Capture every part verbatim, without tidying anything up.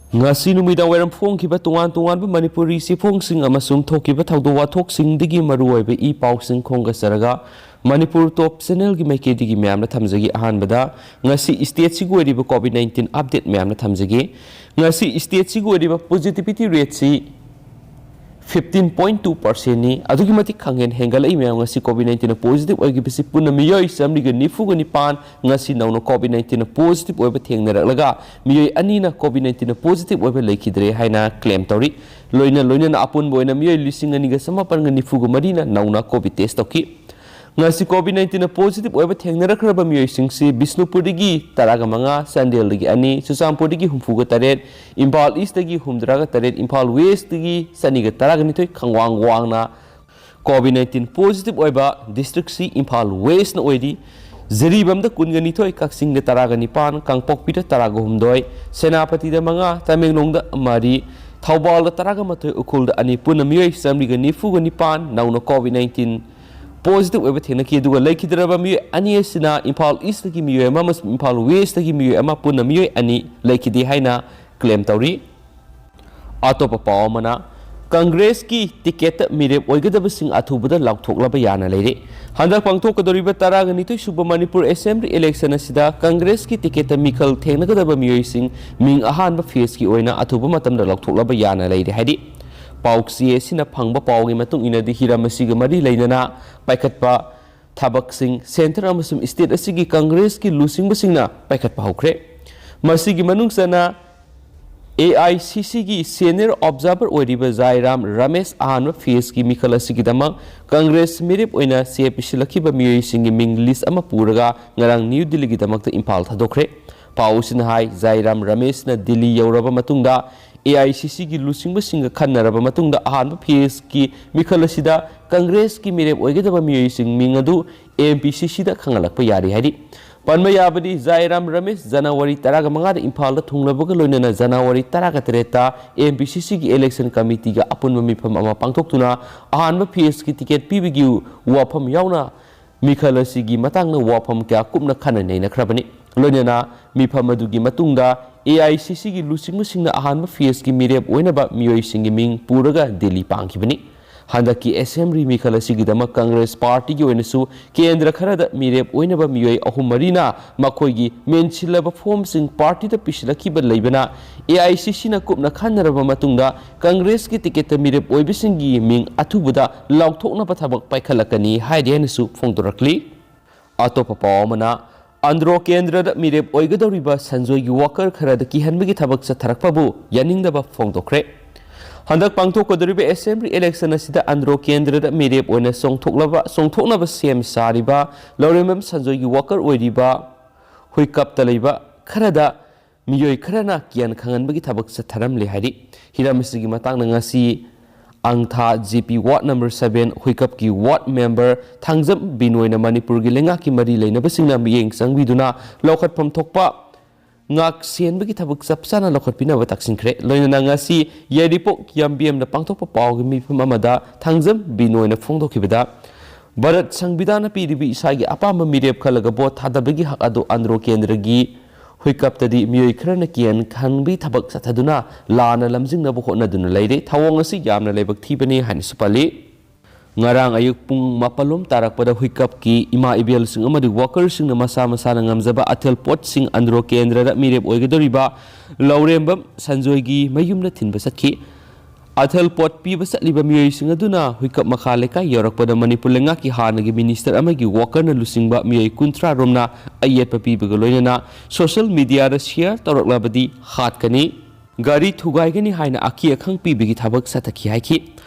ꯉꯁꯤ ꯅꯨꯃꯤꯗꯥꯡ ꯋꯥꯏꯔꯝ ꯐꯣꯡꯈꯤꯕ ꯇꯣꯉꯥꯟ ꯇꯣꯉꯥꯟꯕ ꯃꯅꯤꯄꯨꯔꯤ ꯆꯦꯐꯣꯡꯁꯤꯡ ꯑꯃꯁꯨꯡ ꯊꯣꯛꯈꯤꯕ ꯊꯧꯗꯣꯛ ꯋꯥꯊꯣꯛꯁꯤꯡꯗꯒꯤ ꯃꯔꯨꯑꯣꯏꯕ ꯏ ꯄꯥꯎꯁꯤꯡ ꯈꯣꯝꯒꯠꯆꯔꯒ, ꯃꯅꯤꯄꯨꯔ ꯇꯣꯞ ꯆꯦꯅꯦꯜꯒꯤ ꯃꯥꯏꯀꯩꯗꯒꯤ ꯃꯌꯥꯝꯅ ꯊꯝꯖꯒꯦ꯫ ꯑꯍꯥꯟꯕꯗ, ꯉꯁꯤ ꯁ꯭ꯇꯦꯠꯁꯤꯒꯤ ꯑꯣꯏꯔꯤꯕ ꯀꯣꯚꯤꯗ ꯅꯥꯏꯟꯇꯤꯟ ꯑꯞꯗꯦꯠ ꯃꯌꯥꯝꯅ ꯊꯝꯖꯒꯦ꯫ ꯉꯁꯤ ꯁ꯭ꯇꯦꯠꯁꯤꯒꯤ ꯑꯣꯏꯔꯤꯕ ꯄꯣꯖꯤꯇꯤꯚꯤꯇꯤ ꯔꯦꯠꯁꯤ ꯐꯤꯐꯇꯤꯟ ꯄꯣꯏꯟ ꯇꯨ ꯄꯥꯔꯁꯦꯟꯅꯤ꯫ ꯑꯗꯨꯛꯀꯤ ꯃꯇꯤꯛ ꯈꯪꯍꯦꯟ ꯍꯦꯟꯒꯠꯂꯛꯏ꯫ ꯃꯌꯥꯝ ꯉꯁꯤ ꯀꯣꯚꯤꯗ ꯅꯥꯏꯟꯇꯤꯟꯅ ꯄꯣꯖꯤꯇꯤꯚ ꯑꯣꯏꯈꯤꯕꯁꯤ ꯄꯨꯟꯅ ꯃꯤꯑꯣꯏ ꯆꯥꯃꯔꯤꯒ ꯅꯤꯐꯨꯒ ꯅꯤꯄꯥꯟ ꯉꯁꯤ ꯅꯧꯅ ꯀꯣꯚꯤꯗ ꯅꯥꯏꯟꯇꯤꯟꯅ ꯄꯣꯖꯤꯇꯤꯚ ꯑꯣꯏꯕ ꯊꯦꯡꯅꯔꯛꯂꯒ, ꯃꯤꯑꯣꯏ ꯑꯅꯤꯅ ꯀꯣꯚꯤꯗ ꯅꯥꯏꯟꯇꯤꯟꯅ ꯄꯣꯖꯤꯇꯤꯚ ꯑꯣꯏꯕ ꯂꯩꯈꯤꯗ꯭ꯔꯦ ꯍꯥꯏꯅ ꯀ꯭ꯂꯦꯝ ꯇꯧꯔꯤ꯫ ꯂꯣꯏꯅ ꯂꯣꯏꯅꯅ ꯑꯄꯨꯟꯕ ꯑꯣꯏꯅ ꯃꯤꯑꯣꯏ ꯂꯤꯁꯤꯡ ꯑꯅꯤꯒ ꯆꯃꯥꯄꯟꯒ ꯅꯤꯐꯨꯒ ꯃꯔꯤꯅ ꯅꯧꯅ ꯀꯣꯚꯤꯗ ꯇꯦꯁ ꯇꯧꯈꯤ꯫ ꯉꯁꯤ ꯀꯣꯚꯤꯗ ꯅꯥꯏꯟꯇꯤꯟꯅ ꯄꯣꯖꯤꯇꯤꯚ ꯑꯣꯏꯕ ꯊꯦꯡꯅꯔꯛꯈ꯭ꯔꯕ ꯃꯤꯑꯣꯏꯁꯤꯡꯁꯤ ꯕꯤꯁꯅꯨꯄꯨꯔꯗꯒꯤ ꯇꯔꯥꯒ ꯃꯉꯥ, ꯆꯥꯟꯗꯦꯜꯗꯒꯤ ꯑꯅꯤ, ꯆꯨꯔꯆꯥꯟꯄꯨꯔꯗꯒꯤ ꯍꯨꯝꯐꯨꯒ ꯇꯔꯦꯠ, ꯏꯝꯐꯥꯜ ꯏꯁꯇꯒꯤ ꯍꯨꯝꯗ꯭ꯔꯥꯒ ꯇꯔꯦꯠ, ꯏꯝꯐꯥꯜ ꯋꯦꯁꯇꯒꯤ ꯆꯅꯤꯒ ꯇꯔꯥꯒ ꯅꯤꯊꯣꯏ, ꯈꯪꯋꯥꯡ ꯋꯥꯡꯅ ꯀꯣꯚꯤꯗ ꯅꯥꯏꯟꯇꯤꯟ ꯄꯣꯖꯤꯇꯤꯚ ꯑꯣꯏꯕ ꯗꯤꯁꯇ꯭ꯔꯤꯛꯁꯤ ꯏꯝꯐꯥꯜ ꯋꯦꯁꯅ ꯑꯣꯏꯔꯤ꯫ ꯖꯤꯔꯤꯕꯥꯝꯗ ꯀꯨꯟꯒ ꯅꯤꯊꯣꯏ, ꯀꯛꯆꯤꯡꯗ ꯇꯔꯥꯒ ꯅꯤꯄꯥꯟ, ꯀꯥꯡꯄꯣꯛꯄꯤꯗ ꯇꯔꯥꯒ ꯍꯨꯝꯗꯣꯏ, ꯁꯦꯅꯥꯄꯇꯤꯗ ꯃꯉꯥ, ꯇꯃꯦꯡꯂꯣꯡꯗ ꯃꯔꯤ, ꯊꯧꯕꯥꯜꯗ ꯇꯔꯥꯒ ꯃꯥꯊꯣꯏ, ꯎꯈ꯭ꯔꯨꯜꯗ ꯑꯅꯤ, ꯄꯨꯟꯅ ꯃꯤꯑꯣꯏ ꯆꯥꯃꯔꯤꯒ ꯅꯤꯐꯨꯒ ꯅꯤꯄꯥꯟ ꯅꯧꯅ ꯀꯣꯚꯤꯗ ꯅꯥꯏꯟꯇꯤꯟ ꯄꯣꯖꯤꯇꯤꯚ ꯑꯣꯏꯕ ꯊꯦꯡꯅꯈꯤ꯫ ꯑꯗꯨꯒ ꯂꯩꯈꯤꯗ꯭ꯔꯕ ꯃꯤꯑꯣꯏ ꯑꯅꯤ ꯑꯁꯤꯅ ꯏꯝꯐꯥꯜ ꯏꯁꯇꯒꯤ ꯃꯤꯑꯣꯏ ꯑꯃ ꯑꯃꯁꯨꯡ ꯏꯝꯐꯥꯜ ꯋꯦꯁꯇꯒꯤ ꯃꯤꯑꯣꯏ ꯑꯃ, ꯄꯨꯟꯅ ꯃꯤꯑꯣꯏ ꯑꯅꯤ ꯂꯩꯈꯤꯗꯦ ꯍꯥꯏꯅ ꯀ꯭ꯂꯦꯝ ꯇꯧꯔꯤ꯫ ꯑꯇꯣꯞꯄ ꯄꯥꯎ ꯑꯃꯅ, ꯀꯪꯒ꯭ꯔꯦꯁꯀꯤ ꯇꯤꯀꯦꯠꯇ ꯃꯤꯔꯦꯞ ꯑꯣꯏꯒꯗꯕꯁꯤꯡ ꯑꯊꯨꯕꯗ ꯂꯥꯎꯊꯣꯛꯂꯕ ꯌꯥꯅ ꯂꯩꯔꯦ꯫ ꯍꯟꯗꯛ ꯄꯥꯡꯊꯣꯛꯀꯗꯧꯔꯤꯕ ꯇꯔꯥꯒ ꯅꯤꯊꯣꯏ ꯁꯨꯕ ꯃꯅꯤꯄꯨꯔ ꯑꯦꯁꯦꯝꯕ꯭ꯂꯤ ꯏꯂꯦꯛꯁꯟ ꯑꯁꯤꯗ ꯀꯪꯒ꯭ꯔꯦꯁꯀꯤ ꯇꯤꯀꯦꯠꯇ ꯃꯤꯈꯜ ꯊꯦꯡꯅꯒꯗꯕ ꯃꯤꯑꯣꯏꯁꯤꯡ ꯃꯤꯡ ꯑꯍꯥꯟꯕ ꯐꯦꯖꯀꯤ ꯑꯣꯏꯅ ꯑꯊꯨꯕ ꯃꯇꯝꯗ ꯂꯥꯎꯊꯣꯛꯂꯕ ꯌꯥꯅ ꯂꯩꯔꯦ ꯍꯥꯏꯔꯤ꯫ ꯄꯥꯎꯆꯦ ꯑꯁꯤꯅ ꯐꯪꯕ ꯄꯥꯎꯒꯤ ꯃꯇꯨꯡ ꯏꯟꯅꯗꯤ, ꯍꯤꯔꯝ ꯑꯁꯤꯒ ꯃꯔꯤ ꯂꯩꯅꯅ ꯄꯥꯏꯈꯠꯄ ꯊꯕꯛꯁꯤꯡ ꯁꯦꯟꯇꯔ ꯑꯃꯁꯨꯡ ꯁ꯭ꯇꯦꯠ ꯑꯁꯤꯒꯤ ꯀꯪꯒ꯭ꯔꯦꯁꯀꯤ ꯂꯨꯆꯤꯡꯕꯁꯤꯡꯅ ꯄꯥꯏꯈꯠꯄ ꯍꯧꯈ꯭ꯔꯦ꯫ ꯃꯁꯤꯒꯤ ꯃꯅꯨꯡ ꯆꯟꯅ ꯑꯦ ꯑꯥꯏ ꯁꯤ ꯁꯤꯒꯤ ꯁꯦꯅꯤꯌꯔ ꯑꯣꯕꯖꯥꯔꯚꯔ ꯑꯣꯏꯔꯤꯕ ꯖꯥꯏꯔꯥꯝ ꯔꯃꯦꯁ ꯑꯍꯥꯟꯕ ꯐꯦꯖꯀꯤ ꯃꯤꯈꯜ ꯑꯁꯤꯒꯤꯗꯃꯛ ꯀꯪꯒ꯭ꯔꯦꯁ ꯃꯤꯔꯦꯞ ꯑꯣꯏꯅ ꯆꯦ ꯄꯤꯁꯤꯜꯂꯛꯈꯤꯕ ꯃꯤꯑꯣꯏꯁꯤꯡꯒꯤ ꯃꯤꯡ ꯂꯤꯁ ꯑꯃ ꯄꯨꯔꯒ ꯉꯔꯥꯡ ꯅ꯭ꯌꯨ ꯗꯤꯜꯂꯤꯒꯤꯗꯃꯛꯇ ꯏꯝꯐꯥꯜ ꯊꯥꯗꯣꯛꯈ꯭ꯔꯦ꯫ ꯄꯥꯎ ꯑꯁꯤꯅ ꯍꯥꯏ, ꯖꯥꯏꯔꯥꯝ ꯔꯃꯦꯁꯅ ꯗꯤꯜꯂꯤ ꯌꯧꯔꯕ ꯃꯇꯨꯡꯗ ꯑꯦ ꯑꯥꯏ ꯁꯤ ꯁꯤꯒꯤ ꯂꯨꯆꯤꯡꯕꯁꯤꯡꯒ ꯈꯟꯅꯔꯕ ꯃꯇꯨꯡꯗ ꯑꯍꯥꯟꯕ ꯐꯦꯖꯀꯤ ꯃꯤꯈꯜ ꯑꯁꯤꯗ ꯀꯪꯒ꯭ꯔꯦꯁꯀꯤ ꯃꯤꯔꯦꯞ ꯑꯣꯏꯒꯗꯕ ꯃꯤꯑꯣꯏꯁꯤꯡ ꯃꯤꯡ ꯑꯗꯨ ꯑꯦꯝ ꯄꯤ ꯁꯤ ꯁꯤꯗ ꯈꯪꯍꯜꯂꯛꯄ ꯌꯥꯔꯤ ꯍꯥꯏꯔꯤ꯫ ꯄꯟꯕ ꯌꯥꯕꯗꯤ, ꯖꯥꯏꯔꯥꯝ ꯔꯃꯦꯁ ꯖꯅꯋꯥꯔꯤ ꯇꯔꯥꯒ ꯃꯉꯥꯗ ꯏꯝꯐꯥꯜꯗ ꯊꯨꯡꯂꯕꯒ ꯂꯣꯏꯅꯅ ꯖꯅꯋꯥꯔꯤ ꯇꯔꯥꯒ ꯇꯔꯦꯠꯇ ꯑꯦꯝ ꯄꯤ ꯁꯤ ꯁꯤꯒꯤ ꯏꯂꯦꯛꯁꯟ ꯀꯃꯤꯇꯤꯒ ꯑꯄꯨꯟꯕ ꯃꯤꯐꯝ ꯑꯃ ꯄꯥꯡꯊꯣꯛꯇꯨꯅ ꯑꯍꯥꯟꯕ ꯐꯦꯖꯀꯤ ꯇꯤꯀꯦꯠ ꯄꯤꯕꯒꯤ ꯋꯥꯐꯝ ꯌꯥꯎꯅ ꯃꯤꯈꯜ ꯑꯁꯤꯒꯤ ꯃꯇꯥꯡꯗ ꯋꯥꯐꯝ ꯀꯌꯥ ꯀꯨꯞꯅ ꯈꯟꯅ ꯅꯩꯅꯈ꯭ꯔꯕꯅꯤ꯫ ꯂꯣꯏꯅꯅ ꯃꯤꯐꯝ ꯑꯗꯨꯒꯤ ꯃꯇꯨꯡꯗ ꯑꯦ ꯑꯥꯏ ꯁꯤ ꯁꯤꯒꯤ ꯂꯨꯆꯤꯡꯕꯁꯤꯡꯅ ꯑꯍꯥꯟꯕ ꯐꯦꯖꯀꯤ ꯃꯤꯔꯦꯞ ꯑꯣꯏꯅꯕ ꯃꯤꯑꯣꯏꯁꯤꯡꯒꯤ ꯃꯤꯡ ꯄꯨꯔꯒ ꯗꯤꯜꯂꯤ ꯄꯥꯡꯈꯤꯕꯅꯤ꯫ ꯍꯟꯗꯛꯀꯤ ꯑꯦꯁꯦꯝꯕ꯭ꯂꯤ ꯃꯤꯈꯜ ꯑꯁꯤꯒꯤꯗꯃꯛ ꯀꯪꯒ꯭ꯔꯦꯁ ꯄꯥꯔꯇꯤꯒꯤ ꯑꯣꯏꯅꯁꯨ ꯀꯦꯟꯗ꯭ꯔ ꯈꯔꯗ ꯃꯤꯔꯦꯞ ꯑꯣꯏꯅꯕ ꯃꯤꯑꯣꯏ ꯑꯍꯨꯝ ꯃꯔꯤꯅ ꯃꯈꯣꯏꯒꯤ ꯃꯦꯟꯁꯤꯜꯂꯕ ꯐꯣꯝꯁꯤꯡ ꯄꯥꯔꯇꯤꯗ ꯄꯤꯁꯤꯜꯂꯛꯈꯤꯕ ꯂꯩꯕꯅ, ꯑꯦ ꯑꯥꯏ ꯁꯤ ꯁꯤꯅ ꯀꯨꯞꯅ ꯈꯟꯅꯔꯕ ꯃꯇꯨꯡꯗ ꯀꯪꯒ꯭ꯔꯦꯁꯀꯤ ꯇꯤꯀꯦꯠꯇ ꯃꯤꯔꯦꯞ ꯑꯣꯏꯕꯁꯤꯡꯒꯤ ꯃꯤꯡ ꯑꯊꯨꯕꯗ ꯂꯥꯎꯊꯣꯛꯅꯕ ꯊꯕꯛ ꯄꯥꯏꯈꯠꯂꯛꯀꯅꯤ ꯍꯥꯏꯔꯤ ꯍꯥꯏꯅꯁꯨ ꯐꯣꯡꯗꯣꯔꯛꯂꯤ꯫ ꯑꯇꯣꯞꯄ ꯄꯥꯎ ꯑꯃꯅ, ꯑꯟꯗ꯭ꯔꯣ ꯀꯦꯟꯗ꯭ꯔꯗ ꯃꯤꯔꯦꯞ ꯑꯣꯏꯒꯗꯧꯔꯤꯕ ꯁꯟꯖꯣꯏꯒꯤ ꯋꯥꯀꯔ ꯈꯔꯗ ꯀꯤꯍꯟꯕꯒꯤ ꯊꯕꯛ ꯆꯠꯊꯔꯛꯄꯕꯨ ꯌꯥꯅꯤꯡꯗꯕ ꯐꯣꯡꯗꯣꯛꯈ꯭ꯔꯦ꯫ ꯍꯟꯗꯛ ꯄꯥꯡꯊꯣꯛꯀꯗꯧꯔꯤꯕ ꯑꯦꯁꯦꯝꯕ꯭ꯂꯤ ꯏꯂꯦꯛꯁꯟ ꯑꯁꯤꯗ ꯑꯟꯗ꯭ꯔꯣ ꯀꯦꯟꯗ꯭ꯔꯗ ꯃꯤꯔꯦꯞ ꯑꯣꯏꯅ ꯆꯣꯡꯊꯣꯛꯂꯕ, ꯆꯣꯡꯊꯣꯛꯅꯕ ꯁꯦꯝ ꯁꯥꯔꯤꯕ ꯂꯧꯔꯦꯝꯕꯝ ꯁꯟꯖꯣꯏꯒꯤ ꯋꯥꯀꯔ ꯑꯣꯏꯔꯤꯕ ꯍꯨꯏꯀꯞꯇ ꯂꯩꯕ ꯈꯔꯗ ꯃꯤꯑꯣꯏ ꯈꯔꯅ ꯀꯤꯍꯟ ꯈꯪꯍꯟꯕꯒꯤ ꯊꯕꯛ ꯆꯠꯊꯔꯝꯂꯦ ꯍꯥꯏꯔꯤ꯫ ꯍꯤꯔꯝ ꯑꯁꯤꯒꯤ ꯃꯇꯥꯡꯗ ꯉꯁꯤ ꯑꯪꯊꯥ G P ward number seven ꯍꯨꯏꯀꯞꯀꯤ ꯋꯥꯔꯗ ꯃꯦꯝꯕꯔ ꯊꯥꯡꯖꯝ ꯕꯤꯅꯣꯏꯅ ꯃꯅꯤꯄꯨꯔꯒꯤ ꯂꯩꯉꯥꯛꯀꯤ ꯃꯔꯤ ꯂꯩꯅꯕꯁꯤꯡꯅ ꯃꯤꯠꯌꯦꯡ ꯆꯪꯕꯤꯗꯨꯅ ꯂꯧꯈꯠꯐꯝ ꯊꯣꯛꯄ ꯉꯥꯛ ꯁꯦꯟꯕꯒꯤ ꯊꯕꯛ ꯆꯞ ꯆꯥꯅ ꯂꯧꯈꯠꯄꯤꯅꯕ ꯇꯥꯛꯁꯤꯟꯈ꯭ꯔꯦ꯫ ꯂꯣꯏꯅꯅ ꯉꯁꯤ ꯌꯥꯏꯔꯤꯄꯣꯛ ꯌꯥꯝꯕꯦꯝꯗ ꯄꯥꯡꯊꯣꯛꯄ ꯄꯥꯎꯒꯤ ꯃꯤꯐꯝ ꯑꯃꯗ ꯊꯥꯡꯖꯝ ꯕꯤꯅꯣꯏꯅ ꯐꯣꯡꯗꯣꯛꯈꯤꯕꯗ, ꯚꯥꯔꯠ ꯁꯪꯕꯤꯙꯥꯟꯅ ꯄꯤꯔꯤꯕ ꯏꯁꯥꯒꯤ ꯑꯄꯥꯝꯕ ꯃꯤꯔꯦꯞ ꯈꯜꯂꯒ ꯚꯣꯠ ꯊꯥꯗꯕꯒꯤ ꯍꯛ ꯑꯗꯨ ꯑꯟꯗ꯭ꯔꯣ ꯀꯦꯟꯗ꯭ꯔꯒꯤ ꯍꯨꯏꯀꯞꯇꯗꯤ ꯃꯤꯑꯣꯏ ꯈꯔꯅ ꯀꯤꯍꯟ ꯈꯪꯕꯒꯤ ꯊꯕꯛ ꯆꯠꯊꯗꯨꯅ ꯂꯥꯟꯅ ꯂꯝꯖꯤꯡꯅꯕ ꯍꯣꯠꯅꯗꯨꯅ ꯂꯩꯔꯦ꯫ ꯊꯧꯑꯣꯡ ꯑꯁꯤ ꯌꯥꯝꯅ ꯂꯥꯏꯕꯛ ꯊꯤꯕꯅꯤ ꯍꯥꯏꯅꯁꯨ ꯄꯜꯂꯤ꯫ ꯉꯔꯥꯡ ꯑꯌꯨꯛ ꯄꯨꯡ ꯃꯥꯄꯜꯂꯣꯝ ꯇꯥꯔꯛꯄꯗ ꯍꯨꯏꯀꯞꯀꯤ ꯏꯃꯥ ꯏꯕꯦꯜꯁꯤꯡ ꯑꯃꯗꯤ ꯋꯥꯀꯔꯁꯤꯡꯅ ꯃꯁꯥ ꯃꯁꯥꯅ ꯉꯝꯖꯕ ꯑꯊꯦꯜ ꯄꯣꯠꯁꯤꯡ ꯑꯟꯗ꯭ꯔꯣ ꯀꯦꯟꯗ꯭ꯔꯗ ꯃꯤꯔꯦꯞ ꯑꯣꯏꯒꯗꯧꯔꯤꯕ ꯂꯧꯔꯦꯝꯕꯝ ꯁꯟꯖꯣꯏꯒꯤ ꯃꯌꯨꯝꯗ ꯊꯤꯟꯕ ꯆꯠꯈꯤ꯫ ꯑꯊꯦꯜ ꯄꯣꯠ ꯄꯤꯕ ꯆꯠꯂꯤꯕ ꯃꯤꯑꯣꯏꯁꯤꯡ ꯑꯗꯨꯅ ꯍꯨꯏꯀꯞ ꯃꯈꯥ ꯂꯩꯀꯥꯏ ꯌꯧꯔꯛꯄꯗ ꯃꯅꯤꯄꯨꯔ ꯂꯩꯉꯥꯛꯀꯤ ꯍꯥꯟꯅꯒꯤ ꯃꯤꯅꯤꯁꯇꯔ ꯑꯃꯒꯤ ꯋꯥꯀꯔꯅ ꯂꯨꯆꯤꯡꯕ ꯃꯤꯑꯣꯏ ꯀꯨꯟꯊ꯭ꯔꯥ ꯔꯣꯝꯅ ꯑꯌꯦꯠꯄ ꯄꯤꯕꯒ ꯂꯣꯏꯅꯅ ꯁꯣꯁꯤꯌꯦꯜ ꯃꯤꯗꯤꯌꯥꯗ ꯁꯤꯌꯥꯔ ꯇꯧꯔꯛꯂꯕꯗꯤ ꯍꯥꯠꯀꯅꯤ, ꯒꯥꯔꯤ ꯊꯨꯒꯥꯏꯒꯅꯤ ꯍꯥꯏꯅ ꯑꯀꯤ ꯑꯈꯪ ꯄꯤꯕꯒꯤ ꯊꯕꯛ ꯆꯠꯊꯈꯤ ꯍꯥꯏꯈꯤ꯫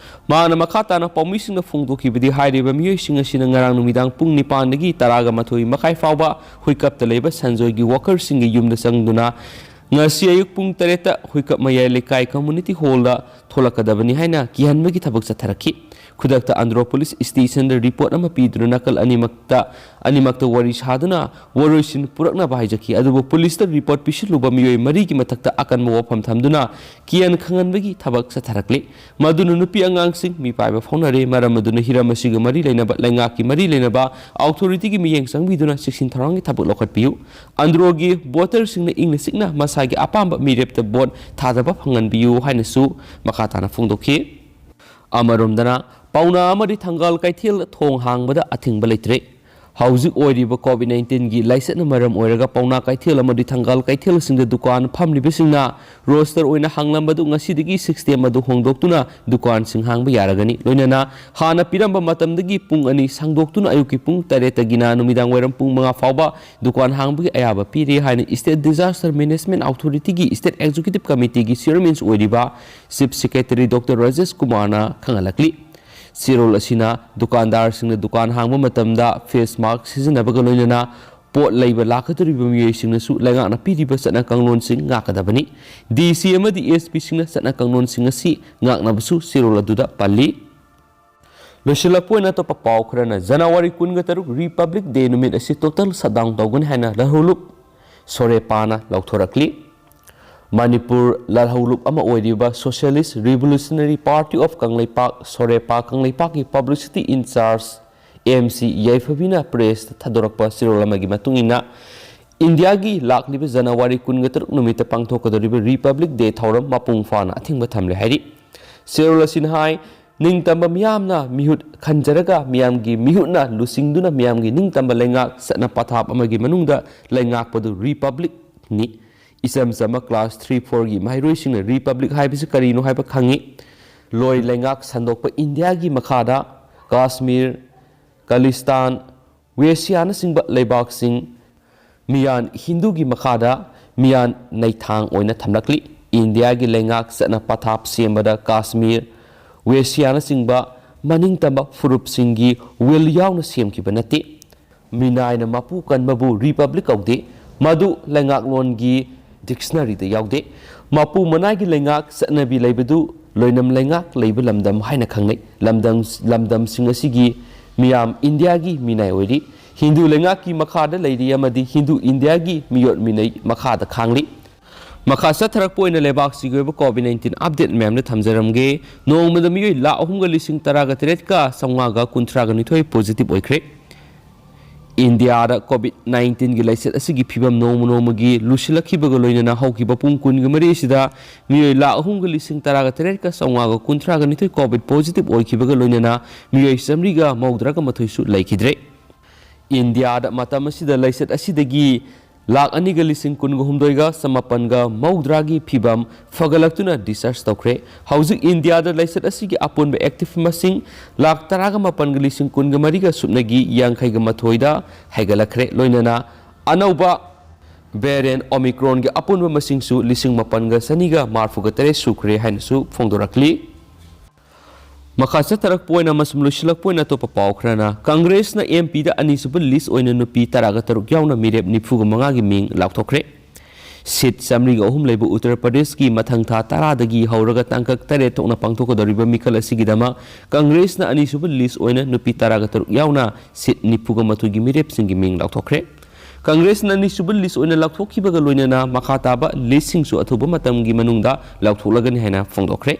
ꯃꯍꯥꯛꯅ ꯃꯈꯥ ꯇꯥꯅ ꯄꯥꯎꯃꯤꯁꯤꯡꯗ ꯐꯣꯡꯗꯣꯛꯈꯤꯕꯗꯤ ꯍꯥꯏꯔꯤꯕ ꯃꯤꯑꯣꯏꯁꯤꯡ ꯑꯁꯤꯅ ꯉꯔꯥꯡ ꯅꯨꯃꯤꯗꯥꯡ ꯄꯨꯡ ꯅꯤꯄꯥꯟꯗꯒꯤ ꯇꯔꯥꯒ ꯃꯥꯊꯣꯏ ꯃꯈꯥꯏ ꯐꯥꯎꯕ ꯍꯨꯏꯀꯞꯇ ꯂꯩꯕ ꯁꯟꯖꯣꯏꯒꯤ ꯋꯥꯀꯔꯁꯤꯡꯒꯤ ꯌꯨꯝꯗ ꯆꯪꯗꯨꯅ ꯉꯁꯤ ꯑꯌꯨꯛ ꯄꯨꯡ ꯇꯔꯦꯠꯇ ꯍꯨꯏꯀꯞ ꯃꯌꯥꯏ ꯂꯩꯀꯥꯏ ꯀꯝꯃꯨꯅꯤꯇꯤ ꯍꯣꯜꯗ ꯊꯣꯛꯂꯛꯀꯗꯕꯅꯤ ꯍꯥꯏꯅ ꯀꯤꯍꯟꯕꯒꯤ ꯊꯕꯛ ꯆꯠꯊꯔꯛꯈꯤ꯫ ꯈꯨꯗꯛꯇ ꯑꯟꯗ꯭ꯔꯣ ꯄꯨꯂꯤꯁ ꯁ꯭ꯇꯦꯁꯟꯗ ꯔꯤꯄꯣꯔꯠ ꯑꯃ ꯄꯤꯗꯨꯅ ꯅꯥꯀꯜ ꯑꯅꯤꯃꯛꯇ, ꯑꯅꯤꯃꯛꯇ ꯋꯥꯔꯤ ꯁꯥꯗꯨꯅ ꯋꯥꯔꯣꯏꯁꯤꯟ ꯄꯨꯔꯛꯅꯕ ꯍꯥꯏꯖꯈꯤ꯫ ꯑꯗꯨꯕꯨ ꯄꯨꯂꯤꯁꯇ ꯔꯤꯄꯣꯔꯠ ꯄꯤꯁꯤꯜꯂꯨꯕ ꯃꯤꯑꯣꯏ ꯃꯔꯤꯒꯤ ꯃꯊꯛꯇ ꯑꯀꯟꯕ ꯋꯥꯐꯝ ꯊꯝꯗꯨꯅ ꯀꯤꯌꯟ ꯈꯪꯍꯟꯕꯒꯤ ꯊꯕꯛ ꯆꯠꯊꯔꯛꯂꯤ꯫ ꯃꯗꯨꯅ ꯅꯨꯄꯤ ꯑꯉꯥꯡꯁꯤꯡ ꯃꯤꯄꯥꯏꯕ ꯐꯥꯎꯅꯔꯦ꯫ ꯃꯔꯝ ꯑꯗꯨꯅ ꯍꯤꯔꯝ ꯑꯁꯤꯒ ꯃꯔꯤ ꯂꯩꯅꯕ, ꯂꯩꯉꯥꯛꯀꯤ ꯃꯔꯤ ꯂꯩꯅꯕ ꯑꯣꯊꯣꯔꯤꯇꯤꯒꯤ ꯃꯤꯠꯌꯦꯡ ꯆꯪꯕꯤꯗꯨꯅ ꯆꯦꯛꯁꯤꯟ ꯊꯧꯔꯥꯡꯒꯤ ꯊꯕꯛ ꯂꯧꯈꯠꯄꯤꯌꯨ꯫ ꯑꯟꯗ꯭ꯔꯣꯒꯤ ꯚꯣꯇꯔꯁꯤꯡꯅ ꯏꯪꯅ ꯆꯤꯛꯅ ꯃꯁꯥꯒꯤ ꯑꯄꯥꯝꯕ ꯃꯤꯔꯦꯞꯇ ꯚꯣꯠ ꯊꯥꯗꯕ ꯐꯪꯍꯟꯕꯤꯌꯨ ꯍꯥꯏꯅꯁꯨ ꯃꯈꯥ ꯇꯥꯅ ꯐꯣꯡꯗꯣꯛꯈꯤ꯫ ꯑꯃꯔꯣꯝꯗꯅ, ꯄꯥꯎꯅꯥ ꯑꯃꯗꯤ ꯊꯪꯒꯥꯜ ꯀꯩꯊꯦꯜ ꯊꯣꯡ ꯍꯥꯡꯕꯗ ꯑꯊꯤꯡꯕ ꯂꯩꯇ꯭ꯔꯦ꯫ ꯍꯧꯖꯤꯛ ꯑꯣꯏꯔꯤꯕ ꯀꯣꯚꯤꯗ ꯅꯥꯏꯟꯇꯤꯟꯒꯤ ꯂꯥꯏꯆꯠꯅ ꯃꯔꯝ ꯑꯣꯏꯔꯒ ꯄꯥꯎꯅꯥ ꯀꯩꯊꯦꯜ ꯑꯃꯗꯤ ꯊꯪꯒꯥꯜ ꯀꯩꯊꯦꯜꯁꯤꯡꯗ ꯗꯨꯀꯥꯟ ꯐꯝꯂꯤꯕꯁꯤꯡꯅ ꯔꯣꯁꯇꯔ ꯑꯣꯏꯅ ꯍꯥꯡꯂꯝꯕꯗꯨ ꯉꯁꯤꯗꯒꯤ ꯁꯤꯁꯇꯦꯝ ꯑꯗꯨ ꯍꯣꯡꯗꯣꯛꯇꯨꯅ ꯗꯨꯀꯥꯟꯁꯤꯡ ꯍꯥꯡꯕ ꯌꯥꯔꯒꯅꯤ꯫ ꯂꯣꯏꯅꯅ ꯍꯥꯟꯅ ꯄꯤꯔꯝꯕ ꯃꯇꯝꯗꯒꯤ ꯄꯨꯡ ꯑꯅꯤ ꯁꯥꯡꯗꯣꯛꯇꯨꯅ ꯑꯌꯨꯛꯀꯤ ꯄꯨꯡ ꯇꯔꯦꯠꯇꯒꯤꯅ ꯅꯨꯃꯤꯗꯥꯡ ꯋꯥꯏꯔꯝ ꯄꯨꯡ ꯃꯉꯥ ꯐꯥꯎꯕ ꯗꯨꯀꯥꯟ ꯍꯥꯡꯕꯒꯤ ꯑꯌꯥꯕ ꯄꯤꯔꯦ ꯍꯥꯏꯅ ꯁ꯭ꯇꯦꯠ ꯗꯤꯖꯥꯁꯇꯔ ꯃꯦꯅꯦꯖꯃꯦꯟꯠ ꯑꯣꯊꯣꯔꯤꯇꯤꯒꯤ ꯁ꯭ꯇꯦꯠ ꯑꯦꯛꯖꯤꯀ꯭ꯌꯨꯇꯤꯚ ꯀꯃꯤꯇꯤꯒꯤ ꯆꯤꯌꯔꯃꯦꯟꯁꯨ ꯑꯣꯏꯔꯤꯕ ꯆꯤꯐ ꯁꯦꯀ꯭ꯔꯦꯇꯔꯤ ꯗꯣꯛꯇꯔ ꯔꯥꯖꯦꯁ ꯀꯨꯃꯥꯔꯅ ꯈꯪꯍꯜꯂꯛꯂꯤ꯫ ꯆꯦꯔꯣꯜ ꯑꯁꯤꯅ ꯗꯨꯀꯥꯟꯗꯥꯔꯁꯤꯡꯅ ꯗꯨꯀꯥꯟ ꯍꯥꯡꯕ ꯃꯇꯝꯗ ꯐꯦꯁ ꯃꯥꯁꯛ ꯁꯤꯖꯤꯟꯅꯕꯒ ꯂꯣꯏꯅꯅ ꯄꯣꯠ ꯂꯩꯕ ꯂꯥꯛꯀꯗꯧꯔꯤꯕ ꯃꯤꯑꯣꯏꯁꯤꯡꯅꯁꯨ ꯂꯩꯉꯥꯛꯅ ꯄꯤꯔꯤꯕ ꯆꯠꯅ ꯀꯥꯡꯂꯣꯟꯁꯤꯡ ꯉꯥꯛꯀꯗꯕꯅꯤ꯫ ꯗꯤ ꯁꯤ ꯑꯃꯗꯤ ꯑꯦꯁ ꯄꯤꯁꯤꯡꯅ ꯆꯠꯅ ꯀꯥꯡꯂꯣꯟꯁꯤꯡ ꯑꯁꯤ ꯉꯥꯛꯅꯕꯁꯨ ꯆꯦꯔꯣꯜ ꯑꯗꯨꯗ ꯄꯜꯂꯤ꯫ ꯂꯣꯏꯁꯤꯜꯂꯛꯄ ꯑꯣꯏꯅ ꯑꯇꯣꯞꯄ ꯄꯥꯎ ꯈꯔꯅ, ꯖꯅꯋꯥꯔꯤ ꯀꯨꯟꯒ ꯇꯔꯨꯛ ꯔꯤꯄꯕ꯭ꯂꯤꯛ ꯗꯦ ꯅꯨꯃꯤꯠ ꯑꯁꯤ ꯇꯣꯇꯦꯜ ꯁꯠꯗꯥꯎꯟ ꯇꯧꯒꯅꯤ ꯍꯥꯏꯅ ꯂꯜꯍꯧꯂꯨꯞ ꯁꯣꯔꯦꯄꯥꯅ ꯂꯥꯎꯊꯣꯔꯛꯂꯤ꯫ ꯃꯅꯤꯄꯨꯔ ꯂꯜꯍꯧꯂꯨꯞ ꯑꯃ ꯑꯣꯏꯔꯤꯕ socialist revolutionary party of Kangleipak, Sorepa, ꯀꯪꯂꯩꯄꯥꯛꯀꯤ ꯄꯕ꯭ꯂꯤꯁꯤꯇꯤ ꯏꯟꯆꯥꯔꯖ ꯑꯦꯝ ꯁꯤ ꯌꯥꯏꯐꯕꯤꯅ ꯄ꯭ꯔꯦꯁꯇ ꯊꯥꯗꯣꯔꯛꯄ ꯆꯦꯔꯣꯜ ꯑꯃꯒꯤ ꯃꯇꯨꯡ ꯏꯟꯅ, ꯏꯟꯗꯤꯌꯥꯒꯤ ꯂꯥꯛꯂꯤꯕ ꯖꯅꯋꯥꯔꯤ ꯀꯨꯟꯒ ꯇꯔꯨꯛ ꯅꯨꯃꯤꯠꯇ ꯄꯥꯡꯊꯣꯛꯀꯗꯧꯔꯤꯕ ꯔꯤꯄꯕ꯭ꯂꯤꯛ ꯗꯦ ꯊꯧꯔꯝ ꯃꯄꯨꯡ ꯐꯥꯅ ꯑꯊꯤꯡꯕ ꯊꯝꯂꯦ ꯍꯥꯏꯔꯤ꯫ ꯆꯦꯔꯣꯜ ꯑꯁꯤꯅ ꯍꯥꯏ, ꯅꯤꯡꯇꯝꯕ ꯃꯤꯌꯥꯝꯅ ꯃꯤꯍꯨꯠ ꯈꯟꯖꯔꯒ ꯃꯤꯌꯥꯝꯒꯤ ꯃꯤꯍꯨꯠꯅ ꯂꯨꯆꯤꯡꯗꯨꯅ ꯃꯤꯌꯥꯝꯒꯤ ꯅꯤꯡꯇꯝꯕ ꯂꯩꯉꯥꯛ ꯆꯠꯅ ꯄꯊꯥꯞ ꯑꯃꯒꯤ ꯃꯅꯨꯡꯗ ꯂꯩꯉꯥꯛꯄꯗꯨ ꯔꯤꯄꯕ꯭ꯂꯤꯛꯅꯤ꯫ ꯏꯆꯝ ꯆꯝꯕ ꯀ꯭ꯂꯥꯁ ꯊ꯭ꯔꯤ ꯐꯣꯔꯒꯤ ꯃꯍꯩꯔꯣꯏꯁꯤꯡꯅ ꯔꯤꯄꯕ꯭ꯂꯤꯛ ꯍꯥꯏꯕꯁꯤ ꯀꯔꯤꯅꯣ ꯍꯥꯏꯕ ꯈꯪꯉꯤ꯫ ꯂꯣꯏ ꯂꯩꯉꯥꯛ ꯁꯟꯗꯣꯛꯄ ꯏꯟꯗꯤꯌꯥꯒꯤ ꯃꯈꯥꯗ ꯀꯥꯁꯃꯤꯔ, ꯈꯥꯂꯤꯁꯇꯥꯟ, ꯋꯦꯁꯤꯌꯥꯅꯆꯤꯡꯕ ꯂꯩꯕꯥꯛꯁꯤꯡ ꯃꯤꯌꯥꯟ ꯍꯤꯟꯗꯨꯒꯤ ꯃꯈꯥꯗ ꯃꯤꯌꯥꯟ ꯅꯩꯊꯥꯡ ꯑꯣꯏꯅ ꯊꯝꯂꯛꯂꯤ꯫ ꯏꯟꯗꯤꯌꯥꯒꯤ ꯂꯩꯉꯥꯛ ꯆꯠꯅ ꯄꯊꯥꯞ ꯁꯦꯝꯕꯗ ꯀꯥꯁꯃꯤꯔ, ꯋꯦꯁꯤꯌꯥꯅꯆꯤꯡꯕ ꯃꯅꯤꯡꯇꯝꯕ ꯐꯨꯔꯨꯞꯁꯤꯡꯒꯤ ꯋꯤꯜ ꯌꯥꯎꯅ ꯁꯦꯝꯈꯤꯕ ꯅꯠꯇꯦ꯫ ꯃꯤꯅꯥꯏꯅ ꯃꯄꯨ ꯀꯟꯕꯕꯨ ꯔꯤꯄꯕ꯭ꯂꯤꯛ ꯀꯧꯗꯦ꯫ ꯃꯗꯨ ꯂꯩꯉꯥꯛꯂꯣꯟꯒꯤ ꯗꯤꯛꯁꯅꯔꯤꯗ ꯌꯥꯎꯗꯦ꯫ ꯃꯄꯨ ꯃꯅꯥꯏꯒꯤ ꯂꯩꯉꯥꯛ ꯆꯠꯅꯕꯤ ꯂꯩꯕꯗꯨ ꯂꯣꯏꯅꯝ ꯂꯩꯉꯥꯛ ꯂꯩꯕ ꯂꯝꯗꯝ ꯍꯥꯏꯅ ꯈꯪꯅꯩ꯫ ꯂꯝꯗꯝ, ꯂꯝꯗꯝꯁꯤꯡ ꯑꯁꯤꯒꯤ ꯃꯤꯌꯥꯝ ꯏꯟꯗꯤꯌꯥꯒꯤ ꯃꯤꯅꯥꯏ ꯑꯣꯏꯔꯤ꯫ ꯍꯤꯟꯗꯨ ꯂꯩꯉꯥꯛꯀꯤ ꯃꯈꯥꯗ ꯂꯩꯔꯤ ꯑꯃꯗꯤ ꯍꯤꯟꯗꯨ ꯏꯟꯗꯤꯌꯥꯒꯤ ꯃꯤꯑꯣꯠ ꯃꯤꯅꯩ ꯃꯈꯥꯗ ꯈꯥꯡꯂꯤ꯫ ꯃꯈꯥ ꯆꯠꯊꯔꯛꯄ ꯑꯣꯏꯅ ꯂꯩꯕꯥꯛꯁꯤꯒꯤ ꯑꯣꯏꯕ COVID nineteen update ꯃꯌꯥꯝꯗ ꯊꯝꯖꯔꯝꯒꯦ꯫ ꯅꯣꯡꯃꯗ ꯃꯤꯑꯣꯏ ꯂꯥꯈ ꯑꯍꯨꯝꯒ ꯂꯤꯁꯤꯡ ꯇꯔꯥꯒ ꯇꯔꯦꯠꯀ ꯆꯥꯝꯃꯉꯥꯒ ꯀꯨꯟꯊ꯭ꯔꯥꯒ ꯅꯤꯊꯣꯏ positive ꯑꯣꯏꯈ꯭ꯔꯦ꯫ ꯏꯟꯗꯤꯌꯥꯗ COVID nineteenꯒꯤ ꯂꯥꯏꯆꯠ ꯑꯁꯤꯒꯤ ꯐꯤꯕꯝ ꯅꯣꯡꯃ ꯅꯣꯡꯃꯒꯤ ꯂꯨꯁꯤꯜꯂꯛꯈꯤꯕꯒ ꯂꯣꯏꯅꯅ ꯍꯧꯈꯤꯕ ꯄꯨꯡ ꯀꯨꯟꯒ ꯃꯔꯤ ꯑꯁꯤꯗ ꯃꯤꯑꯣꯏ ꯂꯥꯈ ꯑꯍꯨꯝꯒ ꯂꯤꯁꯤꯡ ꯇꯔꯥꯒ ꯇꯔꯦꯠꯀ ꯆꯥꯝꯃꯉꯥꯒ ꯀꯨꯟꯊ꯭ꯔꯥꯒ ꯅꯤꯊꯣꯏ COVID positive ꯑꯣꯏꯈꯤꯕꯒ ꯂꯣꯏꯅꯅ ꯃꯤꯑꯣꯏ ꯆꯥꯃꯔꯤꯒ ꯃꯧꯗ꯭ꯔꯥꯒ ꯃꯥꯊꯣꯏꯁꯨ ꯂꯩꯈꯤꯗ꯭ꯔꯦ꯫ ꯏꯟꯗꯤꯌꯥꯗ ꯃꯇꯝ ꯑꯁꯤꯗ ꯂꯥꯏꯆꯠ ꯑꯁꯤꯗꯒꯤ ꯂꯥꯈ ꯑꯅꯤꯒ ꯂꯤꯁꯤꯡ ꯀꯨꯟꯒ ꯍꯨꯝꯗꯣꯏꯒ ꯆꯃꯥꯄꯟꯒ ꯃꯧꯗ꯭ꯔꯥꯒꯤ ꯐꯤꯕꯝ ꯐꯒꯠꯂꯛꯇꯨꯅ discharge ꯇꯧꯈ꯭ꯔꯦ꯫ ꯍꯧꯖꯤꯛ ꯏꯟꯗꯤꯌꯥꯗ ꯂꯥꯏꯆꯠ ꯑꯁꯤꯒꯤ ꯑꯄꯨꯟꯕ active ꯃꯁꯤꯡ ꯂꯥꯈ ꯇꯔꯥꯒ ꯃꯥꯄꯟꯒ ꯂꯤꯁꯤꯡ ꯀꯨꯟꯒ ꯃꯔꯤꯒ ꯁꯨꯞꯅꯒꯤ ꯌꯥꯡꯈꯩꯒ ꯃꯥꯊꯣꯏꯗ ꯍꯥꯏꯒꯠꯂꯛꯈ꯭ꯔꯦ꯫ ꯂꯣꯏꯅꯅ ꯑꯅꯧꯕ variant Omicronꯒꯤ ꯑꯄꯨꯟꯕ ꯃꯁꯤꯡꯁꯨ ꯂꯤꯁꯤꯡ ꯃꯥꯄꯟꯒ ꯆꯅꯤꯒ ꯃꯔꯤꯐꯨꯒ ꯇꯔꯦꯠ ꯁꯨꯈ꯭ꯔꯦ ꯍꯥꯏꯅꯁꯨ ꯐꯣꯡꯗꯣꯔꯛꯂꯤ꯫ ꯃꯈꯥ ꯆꯠꯊꯔꯛꯄ ꯑꯣꯏꯅ ꯑꯃꯁꯨꯡ ꯂꯣꯏꯁꯤꯜꯂꯛꯄ ꯑꯣꯏꯅ ꯑꯇꯣꯞꯄ ꯄꯥꯎ ꯈꯔꯅ, ꯀꯪꯒ꯭ꯔꯦꯁꯅ MP ꯗ ꯑꯅꯤꯁꯨꯕ list ꯑꯣꯏꯅ ꯅꯨꯄꯤ ꯇꯔꯥꯒ ꯇꯔꯨꯛ ꯌꯥꯎꯅ ꯃꯤꯔꯦꯞ ꯅꯤꯐꯨꯒ ꯃꯉꯥꯒꯤ ꯃꯤꯡ ꯂꯥꯎꯊꯣꯛꯈ꯭ꯔꯦ꯫ Seat ꯆꯥꯃꯔꯤꯒ ꯑꯍꯨꯝ ꯂꯩꯕ ꯎꯠꯇꯔ ꯄ꯭ꯔꯗꯦꯁꯀꯤ ꯃꯊꯪ ꯊꯥ ꯇꯔꯥꯗꯒꯤ ꯍꯧꯔꯒ ꯇꯥꯡꯀꯛ ꯇꯔꯦꯠ ꯊꯣꯛꯅ ꯄꯥꯡꯊꯣꯛꯀꯗꯧꯔꯤꯕ ꯃꯤꯈꯜ ꯑꯁꯤꯒꯤꯗꯃꯛ ꯀꯪꯒ꯭ꯔꯦꯁꯅ ꯑꯅꯤꯁꯨꯕ list ꯑꯣꯏꯅ ꯅꯨꯄꯤ ꯇꯔꯥꯒ ꯇꯔꯨꯛ ꯌꯥꯎꯅ seat ꯅꯤꯐꯨꯒ ꯃꯥꯊꯣꯏꯒꯤ ꯃꯤꯔꯦꯞꯁꯤꯡꯒꯤ ꯃꯤꯡ ꯂꯥꯎꯊꯣꯛꯈ꯭ꯔꯦ꯫ ꯀꯪꯒ꯭ꯔꯦꯁꯅ ꯑꯅꯤꯁꯨꯕ list ꯑꯣꯏꯅ ꯂꯥꯎꯊꯣꯛꯈꯤꯕꯒ ꯂꯣꯏꯅꯅ ꯃꯈꯥ ꯇꯥꯕ listꯁꯤꯡꯁꯨ ꯑꯊꯨꯕ ꯃꯇꯝꯒꯤ ꯃꯅꯨꯡꯗ ꯂꯥꯎꯊꯣꯛꯂꯒꯅꯤ ꯍꯥꯏꯅ ꯐꯣꯡꯗꯣꯛꯈ꯭ꯔꯦ꯫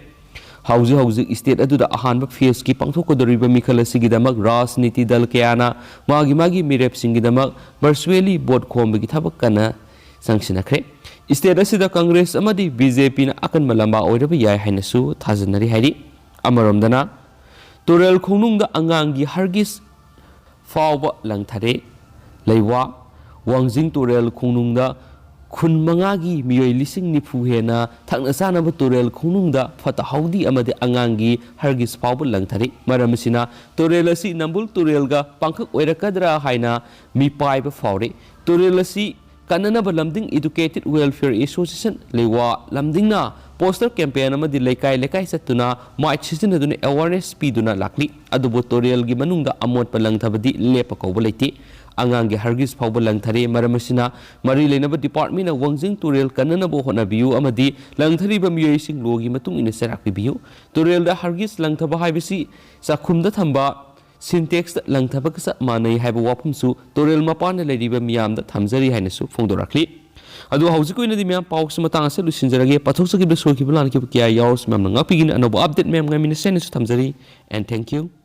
ꯍꯧꯖꯤꯛ ꯍꯧꯖꯤꯛ state ꯑꯗꯨꯗ ꯑꯍꯥꯟꯕ phaseꯀꯤ ꯄꯥꯡꯊꯣꯛꯀꯗꯧꯔꯤꯕ ꯃꯤꯈꯜ ꯑꯁꯤꯒꯤꯗꯃꯛ ꯔꯥꯖꯅꯤꯇꯤ ꯗꯜ ꯀꯌꯥꯅ ꯃꯥꯒꯤ ꯃꯥꯒꯤ ꯃꯤꯔꯦꯞꯁꯤꯡꯒꯤꯗꯃꯛ virtually vote ꯈꯣꯝꯕꯒꯤ ꯊꯕꯛ ꯀꯟꯅ ꯆꯪꯁꯤꯟꯅꯈ꯭ꯔꯦ꯫ State ꯑꯁꯤꯗ ꯀꯪꯒ꯭ꯔꯦꯁ ꯑꯃꯗꯤ BJPꯅ ꯑꯀꯟꯕ ꯂꯝꯕꯥ ꯑꯣꯏꯔꯕ ꯌꯥꯏ ꯍꯥꯏꯅꯁꯨ ꯊꯥꯖꯅꯔꯤ ꯍꯥꯏꯔꯤ꯫ ꯑꯃꯔꯣꯝꯗꯅ, ꯇꯨꯔꯦꯜ ꯈꯣꯡꯅꯨꯡꯗ ꯑꯉꯥꯡꯒꯤ ꯍꯔꯒꯤꯁ ꯐꯥꯎꯕ ꯂꯪꯊꯔꯦ꯫ ꯂꯩꯋꯥ, ꯋꯥꯡꯖꯤꯡ ꯇꯨꯔꯦꯜ ꯈꯣꯡꯅꯨꯡꯗ ꯈꯨꯟ ꯃꯉꯥꯒꯤ ꯃꯤꯑꯣꯏ ꯂꯤꯁꯤꯡ ꯅꯤꯐꯨ ꯍꯦꯟꯅ ꯊꯛꯅ ꯆꯥꯅꯕ ꯇꯨꯔꯦꯜ ꯈꯣꯡꯅꯨꯡꯗ ꯐꯠꯇ ꯍꯥꯎꯗꯤ ꯑꯃꯗꯤ ꯑꯉꯥꯡꯒꯤ ꯍꯔꯒꯤꯁ ꯐꯥꯎꯕ ꯂꯪꯊꯔꯤ꯫ ꯃꯔꯝ ꯑꯁꯤꯅ ꯇꯨꯔꯦꯜ ꯑꯁꯤ ꯅꯝꯕꯨꯜ ꯇꯨꯔꯦꯜꯒ ꯄꯥꯡꯈꯛ ꯑꯣꯏꯔꯛꯀꯗ꯭ꯔꯥ ꯍꯥꯏꯅ ꯃꯤꯄꯥꯏꯕ ꯐꯥꯎꯔꯤ꯫ ꯇꯨꯔꯦꯜ ꯑꯁꯤ ꯀꯟꯅꯅꯕ ꯂꯝꯗꯤꯡ Educated Welfare Association ꯂꯩꯋꯥ ꯂꯝꯗꯤꯡꯅ poster campaign ꯑꯃꯗꯤ ꯂꯩꯀꯥꯏ ꯂꯩꯀꯥꯏ ꯆꯠꯇꯨꯅ mic ꯁꯤꯖꯤꯟꯅꯗꯨꯅ awareness ꯄꯤꯗꯨꯅ ꯂꯥꯛꯂꯤ꯫ ꯑꯗꯨꯕꯨ ꯇꯨꯔꯦꯜꯒꯤ ꯃꯅꯨꯡꯗ ꯑꯃꯣꯠꯄ ꯂꯪꯊꯕꯗꯤ ꯂꯦꯞꯄ ꯀꯧꯕ ꯂꯩꯇꯦ꯫ ꯑꯉꯥꯡꯒꯤ ꯍꯔꯒꯤꯁ ꯐꯥꯎꯕ ꯂꯪꯊꯔꯦ꯫ ꯃꯔꯝ ꯑꯁꯤꯅ ꯃꯔꯤ ꯂꯩꯅꯕ ꯗꯤꯄꯥꯔꯠꯃꯦꯟꯅ ꯋꯥꯡꯖꯤꯡ ꯇꯨꯔꯦꯜ ꯀꯟꯅꯅꯕ ꯍꯣꯠꯅꯕꯤꯌꯨ ꯑꯃꯗꯤ ꯂꯪꯊꯔꯤꯕ ꯃꯤꯑꯣꯏꯁꯤꯡ ꯂꯣꯒꯤ ꯃꯇꯨꯡ ꯏꯟꯅ ꯆꯩꯔꯥꯛ ꯄꯤꯕꯤꯌꯨ꯫ ꯇꯨꯔꯦꯜꯗ ꯍꯔꯒꯤꯁ ꯂꯪꯊꯕ ꯍꯥꯏꯕꯁꯤ ꯆꯥꯛꯈꯨꯝꯗ ꯊꯝꯕ ꯁꯤꯟꯇꯦꯛꯁꯇ ꯂꯪꯊꯕꯒ ꯆꯞ ꯃꯥꯟꯅꯩ ꯍꯥꯏꯕ ꯋꯥꯐꯝꯁꯨ ꯇꯨꯔꯦꯜ ꯃꯄꯥꯟꯗ ꯂꯩꯔꯤꯕ ꯃꯤꯌꯥꯝꯗ ꯊꯝꯖꯔꯤ ꯍꯥꯏꯅꯁꯨ ꯐꯣꯡꯗꯣꯔꯛꯂꯤ꯫ ꯑꯗꯨ ꯍꯧꯖꯤꯛꯀꯤ ꯑꯣꯏꯅꯗꯤ ꯃꯌꯥꯝ ꯄꯥꯎꯁꯤ ꯃꯇꯥꯡ ꯑꯁꯤꯗ ꯂꯣꯏꯁꯤꯟꯖꯔꯒꯦ꯫ ꯄꯥꯊꯣꯛꯆꯈꯤꯕꯗ ꯁꯣꯏꯈꯤꯕ ꯂꯥꯟꯈꯤꯕ ꯀꯌꯥ ꯌꯥꯎꯔꯁꯨ ꯃꯌꯥꯝꯅ ꯉꯥꯛꯄꯤꯒꯅꯤ꯫ ꯑꯅꯧꯕ ꯑꯞꯗꯦꯠ ꯃꯌꯥꯝ ꯉꯥꯏꯃꯤꯟꯅꯁꯦ ꯍꯥꯏꯅꯁꯨ ꯊꯝꯖꯔꯤ꯫ And thank you꯫